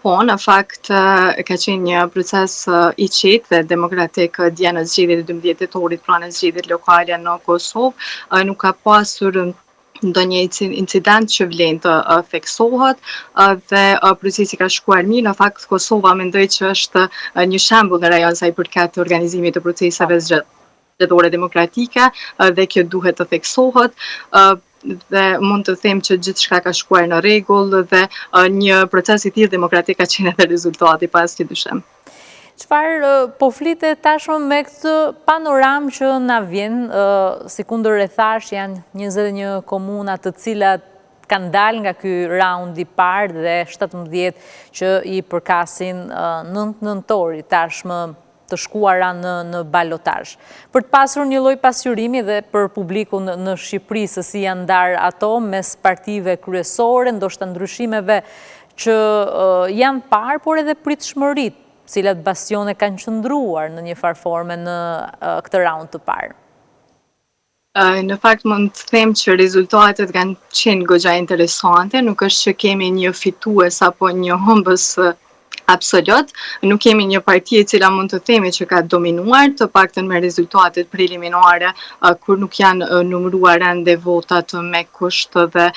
Po, në fakt ka qenë një proces i qetë dhe demokratik dje në zgjedhjet e 12 tetorit, pra në zgjedhjet lokale në Kosovë, nuk ka pasur ndonjë incident që vlen të theksohet dhe procesi ka shkuar mirë. Në fakt Kosova mendoj që është një shembull në rajon sa i përket organizimit të proceseve zgjedhore demokratike dhe kjo duhet të theksohet dhe mund të them që gjithçka ka shkuar në rregull dhe një proces i tillë demokratik ka qenë edhe rezultati pa asnjë dyshim. Çfarë po flitet tashmë me këtë panoramë që na vjen, sikundër e thashë janë 21 komuna të cilat kanë dalë nga ky raund i parë dhe 17 që i përkasin 9 nëntorit tashmë të shkuara në në balotazh. Për të pasur një lloj pasqyrimi dhe për publikun në Shqipëri se si janë ndarë ato mes partive kryesore, ndoshta ndryshimeve që janë parë, por edhe pritshmëritë, cilat bastione kanë qëndruar në një farë forme në këtë raund të parë. Në fakt mund të them që rezultatet kanë qenë goxha interesante, nuk është që kemi një fitues apo një humbës absolut, nuk kemi një parti e cila mund të themi që ka dominuar, të paktën me rezultatet preliminare, kur nuk janë numëruar ende votat me kusht dhe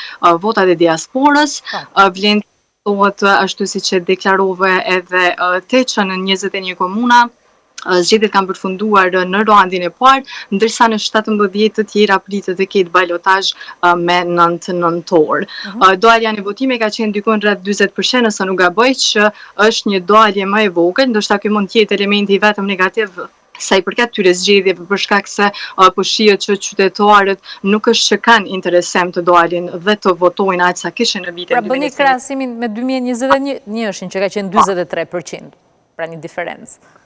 votat e diasporës. Po. Vlen të thuhet ashtu siç e deklarove edhe ti që në 21 komuna, zgjedhjet kanë përfunduar në raundin e parë, ndërsa në 17 të tjera pritet të ketë balotazh me 9 nëntor. Mhm. Dalja në votime ka qenë dikun rreth 40% nëse nuk gaboj që është një dalje më e vogël, ndoshta ky mund të jetë elementi i vetëm negativ sa i përket këtyre zgjedhjeve për shkak se po shihet që qytetarët nuk është që kanë interesim të dalin dhe të votojnë aq sa kishin në vitin 2021. Pra bëni krahasimin me 2021-shin që ka qenë 43%, pra një diferencë.